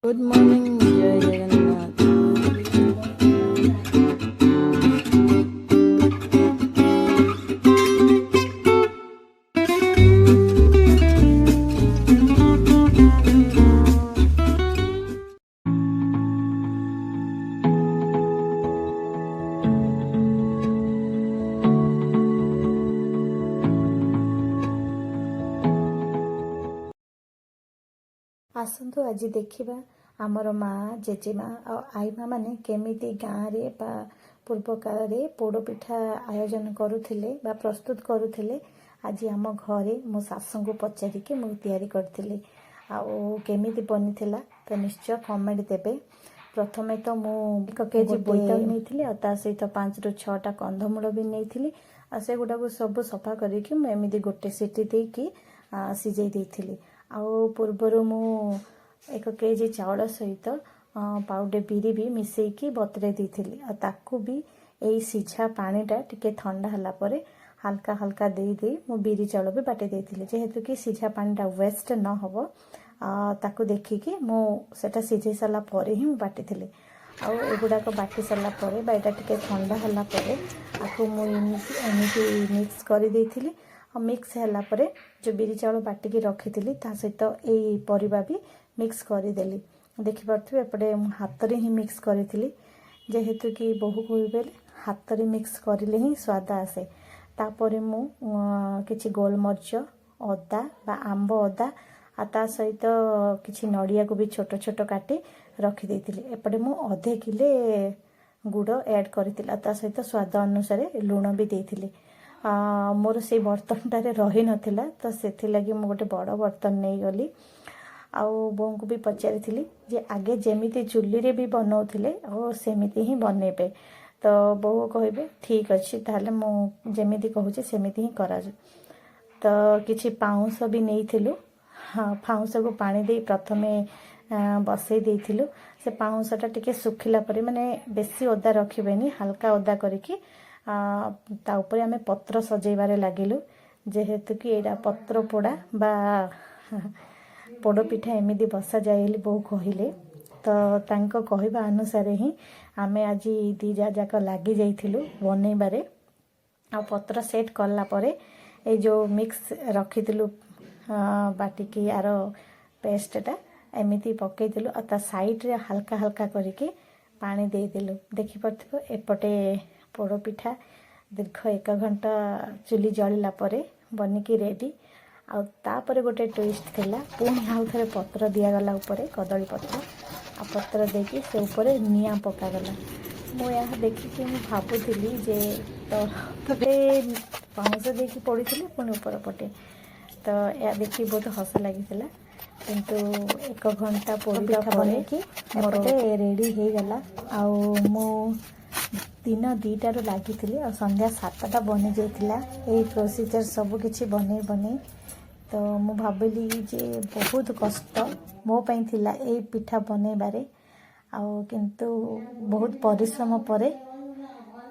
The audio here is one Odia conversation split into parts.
Good morning, Jay Jagannath. ଆସନ୍ତୁ, ଆଜି ଦେଖିବା ଆମର ମା, ଜେଜେମା ଆଉ ଆଈମା ମାନେ କେମିତି ଗାଁରେ ବା ପୂର୍ବ କାଳରେ ପୋଡ଼ ପିଠା ଆୟୋଜନ କରୁଥିଲେ ବା ପ୍ରସ୍ତୁତ କରୁଥିଲେ। ଆଜି ଆମ ଘରେ ମୋ ଶାଶୁଙ୍କୁ ପଚାରିକି ମୁଁ ତିଆରି କରିଥିଲି ଆଉ କେମିତି ବନିଥିଲା, ତ ନିଶ୍ଚୟ କମେଣ୍ଟ ଦେବେ। ପ୍ରଥମେ ତ ମୁଁ 1 କେଜି ବୋଇତାଳୁ ନେଇଥିଲି ଆଉ ତା ସହିତ 5ରୁ 6ଟା କନ୍ଧମୂଳ ବି ନେଇଥିଲି। ଆଉ ସେଗୁଡ଼ାକୁ ସବୁ ସଫା କରିକି ମୁଁ ଏମିତି ଗୋଟେ ସିଟି ଦେଇକି ସିଝେଇ ଦେଇଥିଲି। ଆଉ ପୂର୍ବରୁ ମୁଁ 1 କେଜି ଚାଉଳ ସହିତ ପାଉଡ଼େ ବିରି ବି ମିଶେଇକି ବତୁରେଇ ଦେଇଥିଲି। ଆଉ ତାକୁ ବି ଏଇ ସିଝା ପାଣିଟା ଟିକେ ଥଣ୍ଡା ହେଲା ପରେ ହାଲକା ହାଲକା ଦେଇ ଦେଇ ମୁଁ ବିରି ଚାଉଳ ବି ବାଟି ଦେଇଥିଲି। ଯେହେତୁ କି ସିଝା ପାଣିଟା ୱେଷ୍ଟ ନ ହେବ, ତାକୁ ଦେଖିକି ମୁଁ ସେଇଟା ସିଝେଇ ସାରିଲା ପରେ ହିଁ ମୁଁ ବାଟିଥିଲି। ଆଉ ଏଗୁଡ଼ାକ ବାଟି ସାରିଲା ପରେ ବା ଏଇଟା ଟିକେ ଥଣ୍ଡା ହେଲା ପରେ ଆକୁ ମୁଁ ଏମିତି ଏମିତି ମିକ୍ସ କରିଦେଇଥିଲି। ଆଉ ମିକ୍ସ ହେଲା ପରେ ଯେଉଁ ବିରି ଚାଉଳ ବାଟିକି ରଖିଥିଲି, ତା ସହିତ ଏଇ ପରିବା ବି ମିକ୍ସ କରିଦେଲି। ଦେଖିପାରୁଥିବେ, ଏପଟେ ମୁଁ ହାତରେ ହିଁ ମିକ୍ସ କରିଥିଲି, ଯେହେତୁ କି ବୋହୂ କହିବେ ହାତରେ ମିକ୍ସ କରିଲେ ହିଁ ସ୍ୱାଦ ଆସେ। ତାପରେ ମୁଁ କିଛି ଗୋଲମରିଚ, ଅଦା ବା ଆମ୍ବ ଅଦା ଆଉ ତା ସହିତ କିଛି ନଡ଼ିଆକୁ ବି ଛୋଟ ଛୋଟ କାଟି ରଖିଦେଇଥିଲି। ଏପଟେ ମୁଁ ଅଧେ କିଲେ ଗୁଡ଼ ଆଡ଼୍ କରିଥିଲି ଆଉ ତା ସହିତ ସ୍ୱାଦ ଅନୁସାରେ ଲୁଣ ବି ଦେଇଥିଲି। ମୋର ସେଇ ବର୍ତ୍ତନଟାରେ ରହିନଥିଲା, ତ ସେଥିଲାଗି ମୁଁ ଗୋଟେ ବଡ଼ ବର୍ତ୍ତନ ନେଇଗଲି। ଆଉ ବୋଉଙ୍କୁ ବି ପଚାରିଥିଲି ଯେ ଆଗେ ଯେମିତି ଚୁଲିରେ ବି ବନଉଥିଲେ ଆଉ ସେମିତି ହିଁ ବନେଇବେ। ତ ବୋଉ କହିବେ, "ଠିକ୍ ଅଛି, ତାହେଲେ ମୁଁ ଯେମିତି କହୁଛି ସେମିତି ହିଁ କରାଯାଉ।" ତ କିଛି ପାଉଁଶ ବି ନେଇଥିଲୁ। ହଁ, ପାଉଁଶକୁ ପାଣି ଦେଇ ପ୍ରଥମେ ବସେଇ ଦେଇଥିଲୁ। ସେ ପାଉଁଶଟା ଟିକେ ଶୁଖିଲା ପରେ, ମାନେ ବେଶୀ ଓଦା ରଖିବେନି, ହାଲକା ଓଦା କରିକି ତା ଉପରେ ଆମେ ପତ୍ର ସଜେଇବାରେ ଲାଗିଲୁ। ଯେହେତୁ କି ଏଇଟା ପତ୍ର ପୋଡ଼ା ବା ପୋଡ଼ ପିଠା ଏମିତି ବସାଯାଏ ବୋଲି ବୋଉ କହିଲେ, ତ ତାଙ୍କ କହିବା ଅନୁସାରେ ହିଁ ଆମେ ଆଜି ଦି ଯା ଯାକ ଲାଗି ଯାଇଥିଲୁ ବନେଇବାରେ। ଆଉ ପତ୍ର ସେଟ୍ କଲା ପରେ ଏଇ ଯେଉଁ ମିକ୍ସ ରଖିଥିଲୁ ବାଟିକି, ଆର ପେଷ୍ଟଟା ଏମିତି ପକେଇଥିଲୁ ଆଉ ତା ସାଇଡ଼ରେ ହାଲକା ହାଲକା କରିକି ପାଣି ଦେଇଦେଲୁ। ଦେଖିପାରୁଥିବ, ଏପଟେ ପୋଡ଼ ପିଠା ଦୀର୍ଘ 1 ଘଣ୍ଟା ଚୁଲି ଜଳିଲା ପରେ ବନିକି ରେଡ଼ି। ଆଉ ତାପରେ ଗୋଟେ ଟୁଇଷ୍ଟ ଥିଲା। ପୁଣି ଆଉ ଥରେ ପତ୍ର ଦିଆଗଲା ଉପରେ, କଦଳୀ ପତ୍ର। ଆଉ ପତ୍ର ଦେଇକି ସେ ଉପରେ ନିଆଁ ପକାଗଲା। ମୁଁ ଏହା ଦେଖିକି ମୁଁ ଭାବୁଥିଲି ଯେ ତଳେ ପାଉଁଶ ଦେଇକି ପୋଡ଼ିଥିଲେ, ପୁଣି ଉପର ପଟେ। ତ ଏହା ଦେଖିକି ବହୁତ ହସ ଲାଗିଥିଲା। କିନ୍ତୁ 1 ଘଣ୍ଟା ପୋଡ଼ିବା ପିଠା ପରେ ବନେଇକି ମୋର ଏପଟେ ରେଡ଼ି ହେଇଗଲା। ଆଉ ମୁଁ ଦିନ 2ଟାରୁ ଲାଗିଥିଲି ଆଉ ସନ୍ଧ୍ୟା 7ଟା ବନିଯାଇଥିଲା ଏଇ ପ୍ରୋସିଜର୍ ସବୁ କିଛି ବନେଇ ବନେଇ। ତ ମୁଁ ଭାବିଲି ଯେ ବହୁତ କଷ୍ଟ ମୋ ପାଇଁ ଥିଲା ଏଇ ପିଠା ବନେଇବାରେ। ଆଉ କିନ୍ତୁ ବହୁତ ପରିଶ୍ରମ ପରେ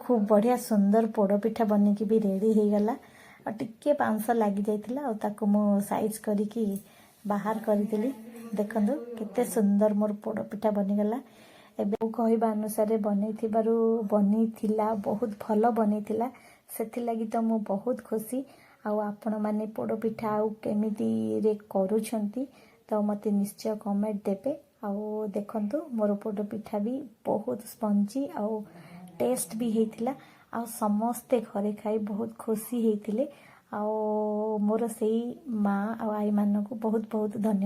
ଖୁବ୍ ବଢ଼ିଆ ସୁନ୍ଦର ପୋଡ଼ ପିଠା ବନିକି ବି ରେଡ଼ି ହେଇଗଲା। ଆଉ ଟିକେ ପାଉଁଶ ଲାଗିଯାଇଥିଲା ଆଉ ତାକୁ ମୁଁ ସାଇଜ୍ କରିକି ବାହାର କରିଦେଲି। ଦେଖନ୍ତୁ, କେତେ ସୁନ୍ଦର ମୋର ପୋଡ଼ ପିଠା ବନିଗଲା। ଏବେ ମୁଁ କହିବା ଅନୁସାରେ ବନେଇଥିବାରୁ ବନେଇଥିଲା, ବହୁତ ଭଲ ବନେଇଥିଲା। ସେଥିଲାଗି ତ ମୁଁ ବହୁତ ଖୁସି। ଆଉ ଆପଣମାନେ ପୋଡ଼ ପିଠା ଆଉ କେମିତିରେ କରୁଛନ୍ତି, ତ ମୋତେ ନିଶ୍ଚୟ କମେଣ୍ଟ ଦେବେ। ଆଉ ଦେଖନ୍ତୁ, ମୋର ପୋଡ଼ ପିଠା ବି ବହୁତ ସ୍ପଞ୍ଜି ଆଉ ଟେଷ୍ଟ ବି ହେଇଥିଲା। ଆଉ ସମସ୍ତେ ଘରେ ଖାଇ ବହୁତ ଖୁସି ହେଇଥିଲେ। ଆଉ ମୋର ସେଇ ମା ଆଉ ଆଈମାନଙ୍କୁ ବହୁତ ବହୁତ ଧନ୍ୟବାଦ।